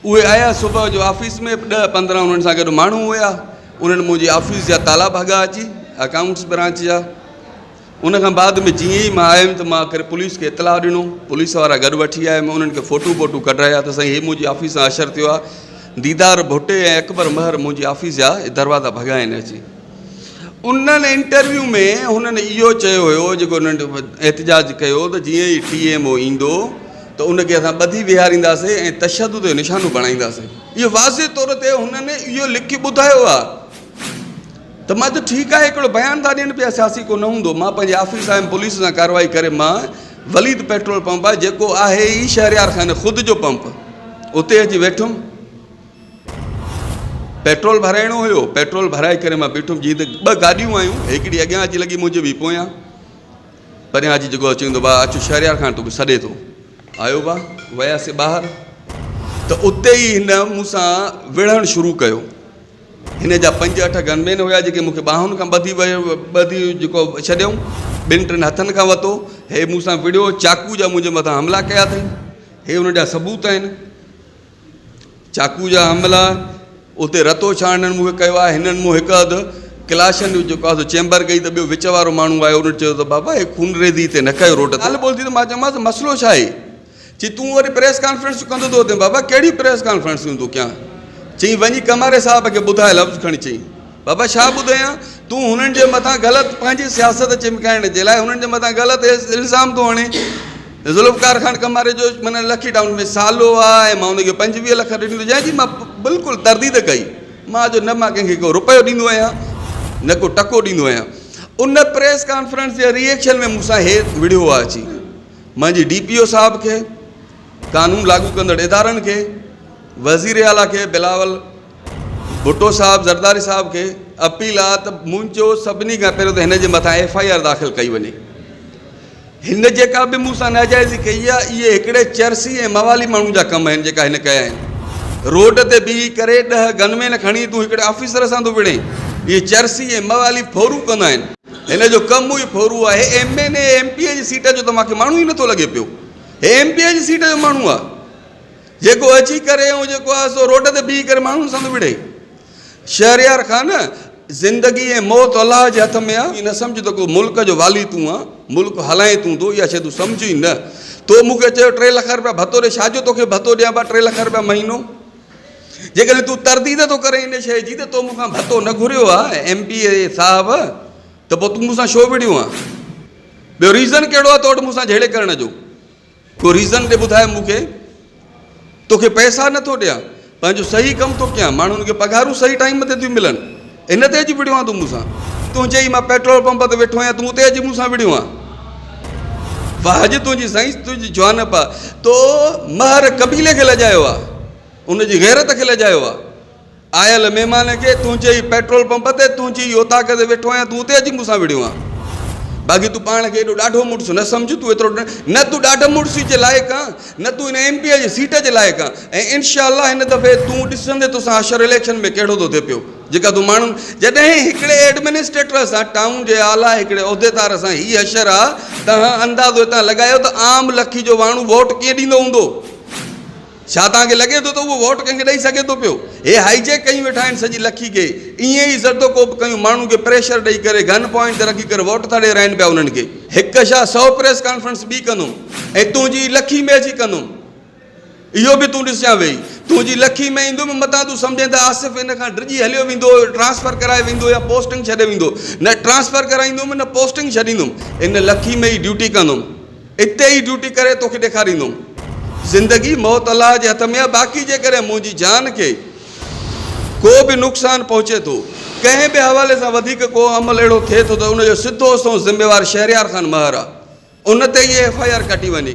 اهي آيا صبح جو آفيس ۾ ڏهه 15 انهن سان گڏ ماڻهو هيا. انهن منهنجي آفيس جا تالا ڀڳا اچي اڪائونٽس برانچ جا. ان کان بعد ۾ جيئن ئي مان آيم ته مان ڪري پوليس کي اطلاع ڏنو. پوليس وارا گڏ وٺي آيم، انهن کي فوٽو بوٽو ڪڍرايا ته سائين هي منهنجي آفيس سان حشر ٿيو آهي. ديدار ڀٽي ۽ اڪبر مهر منهنجي آفيس جا دروازا ڀڳا آهن اچي. انهن انٽرويو ۾ هنن اهو چيو هيو جيڪو انهن احتجاج ڪيو ته جيئن ئي ٽي ايم او ايندو ته ان کي اسان ٻڌي ويهارينداسين ۽ تشدد جو نشانو بڻائينداسين. اهو واضح طور تي هنن اهو لکي ٻڌايو آهي ته مان چيو ٺيڪ آهي هڪڙو بيان ٿا ڏين پيا سياسي ڪو نه هوندو. مان پنهنجي آفيس آيم پوليس سان ڪارروائي ڪري مان وليد پيٽرول پمپ آهي جيڪو آهي ئي شهريار خان خود جو پمپ اتي اچي ويٺم. پيٽرول ڀرائڻو هيو، پيٽرول ڀرائي ڪري مان بيٺم جيئن ته ٻه گاڏيون آيون هڪڙي اڳيان اچي لڳي منهنجي ٻي پويان. پريان اچي جيڪو چوندو با اچ شهريار خان توکي سڏي ٿو. آيو با وياسي ٻاهر ته اتي ئي هن مون سان وڙهڻ شروع ڪيو. هن جا 5 8 گن مين هيا جيڪي مون کي ٻانهن کان ٻڌي ويو ٻڌي جيڪو ڇڏيائون ٻن ٽن هٿن کان وتو. هي مون سان وڙهيو چاقو جا منهنجي مٿان حملا ڪيا اٿئي. هي ان جا ثبوت آهن. چاقو جا حملا اتي رتو ڇاڻ هنن مون کي ڪيو آهي. هنن مون هڪ اڌ ڪلاشن جو جيڪو آهي سو چيمبر ڪئي ته ٻيو وچ وارو ماڻهو آيو ان چيو ته بابا هي خونريزي هتي نه ڪيو روڊ تي. ڳالهه ٻولهه ٿي ته مان چيومانس مسئلو ڇا آهي؟ چي تون وري پريس ڪانفرنسون ڪندو ٿو وتين. بابا ڪهڙيون پريس ڪانفرنسون ٿو ڪيان؟ چئي وڃي ڪماري صاحب کي ٻڌاء لفظ کڻي چئي بابا ڇا ٻڌايان تون هنن جي مٿان غلط پنهنجي سياست چمڪائڻ جي لاء هنن جي مٿان غلط الزام ٿو هڻين. ذوالفقار خان ڪماري جو معنيٰ لکي ٽائون ۾ سالو آ ۽ مان ان کي 25 لک ڏني جنهن جي مان بلڪل ترديد ڪئي. مان جو نه مان ڪنهن کي ڪو روپيو ڏيندو آهيان نه ڪو ٽڪو ڏيندو آهيان. ان پريس ڪانفرنس جي ري ايڪشن ۾ مون سان هي وڙهيو آ اچي. منهنجي ڊي پي او صاحب کي، قانون لاڳو ڪندڙ ادارن کي، وزير اعليٰ کي بلاول ڀٽو صاحب زرداري صاحب کي اپيل آ ته منهنجو سڀني کان پهريون ته هن جي مٿان ايف I R داخل ڪئي وڃي. هن جيڪا به مون سان ناجائزي ڪئي آ اهي هڪڙي چرسي ۽ موالي ماڻهو جا ڪم آهن جيڪا هن ڪيا آهن. روڊ تي بيهي ڪري 10 گن مين کڻي تون هڪڙي آفيسر سان ٿو وڙهين. اهي چرسي ۽ موالي ڦورو ڪندا آهن. هن جو ڪم ئي ڦورو آهي. M N A M P A جي سيٽ جو ته مان کي ماڻهو ئي نٿو لڳي پيو. هي ايم پي اي جي سيٽ جو ماڻهو آ جيڪو اچي ڪري ۽ جيڪو آ سو روڊ تي بيهي ڪري ماڻهن سان ٿو وڙهي. شهريار خان زندگي ۽ موت الله جي هٿ ۾ آ. ائين نه سمجهه ته ڪو ملڪ جو والي تون آن، ملڪ هلائين تون ٿو، اها شيء تون سمجهه ئي نه. تو مون کي چيو 3 لک رپيا ڀتو ڏي، ڇا جو توکي ڀتو ڏيان ڀا 3 لک رپيا مهينو؟ جيڪڏهن تون ترديد ٿو ڪرين ان شيء جي ته تو مون کان ڀتو نه گهريو آ ايم پي اي صاحب ته پوء تون مون سان ڇو وڙهيو آن؟ ٻيو ريزن ڪهڙو آ تو وٽ مون سان جهيڙي ڪرڻ جو؟ ڪو ريزن ڏي ٻڌاء مون کي. توکي پئسا نه ٿو ڏيان، پنهنجو صحيح ڪم ٿو ڪيان، ماڻهن کي پگهارون صحيح ٽائيم تي ٿيون ملن، ان تي اچي وڙهيو آن تون مون سان. تنهنجي ئي مان پيٽرول پمپ تي ويٺو آهيان، تون اتي اچي مون سان وڙهيو آن. واهه جي تنهنجي سائين تنهنجي جوانپ آ، تو مهر قبيلي کي لڄايو آ، ان جي غيرت کي لڄايو آ. آيل مهمان کي تنهنجي ئي پيٽرول پمپ تي تنهنجي ئي اوطاق تي ويٺو آهيان تون اتي اچي مون سان وڙهيو آن. باقي تون پاڻ کي ايڏو ڏاڍو مڙس نه سمجهه تون ايترو نه تون ڏاڍ مڙسي جي لائق آن نه تون هن ايم پي اي جي سيٽ جي لائق آن ۽ انشاء الله هن دفعي تون ڏسندي توسان حشر اليڪشن ۾ ڪهڙو ٿو ٿئي پيو جيڪا تون ماڻهن جڏهن هڪڙي ايڊمنسٽريٽر سان ٽائون جي اعليٰ هڪڙي عهديدار سان هي حشر آ تهان اندازو هتان لڳايو ته عام لکي جو واڻو ووٽ ڪيئن ڏيندو هوندو. ڇا توهان کي لڳي ٿو ته اهو ووٽ ڪنهن کي ڏئي سگهي ٿو پيو؟ هي هائي جيڪ ڪيون ويٺا آهن سڄي لکي کي. ائين ئي زردو ڪوپ ڪيون ماڻهن کي پريشر ڏئي ڪري گن پوائنٽ تي رکي ڪري ووٽ ٿا ڏيرائين پيا انهن کي. هڪ ڇا سئو پريس ڪانفرنس ٻي ڪندم ۽ تنهنجي لکي ۾ اچي ڪندم. اهو به تون ڏسجان ويهي. تنهنجي لکي ۾ ايندم متان تون سمجهين ته آصف ان کان ڊڄي هليو ويندو، ٽرانسفر ڪرائي ويندو يا پوسٽنگ ڇڏي ويندو. نه ٽرانسفر ڪرائيندم نه پوسٽنگ ڇڏيندم. ان لکي ۾ ئي ڊيوٽي ڪندم. اتي ئي ڊيوٽي ڪري توکي ڏيکاريندم. زندگي موت الله جي هٿ ۾ آهي، باقي جيڪڏهن منهنجي جان کي ڪو به نقصان پهچي ٿو، ڪنهن به حوالي سان وڌيڪ ڪو عمل اهڙو ٿئي ٿو ته ان جو سڌو سنئون ذميوار شهريار خان مهر آهي، ان تي ئي ايف I R ڪٽي وڃي.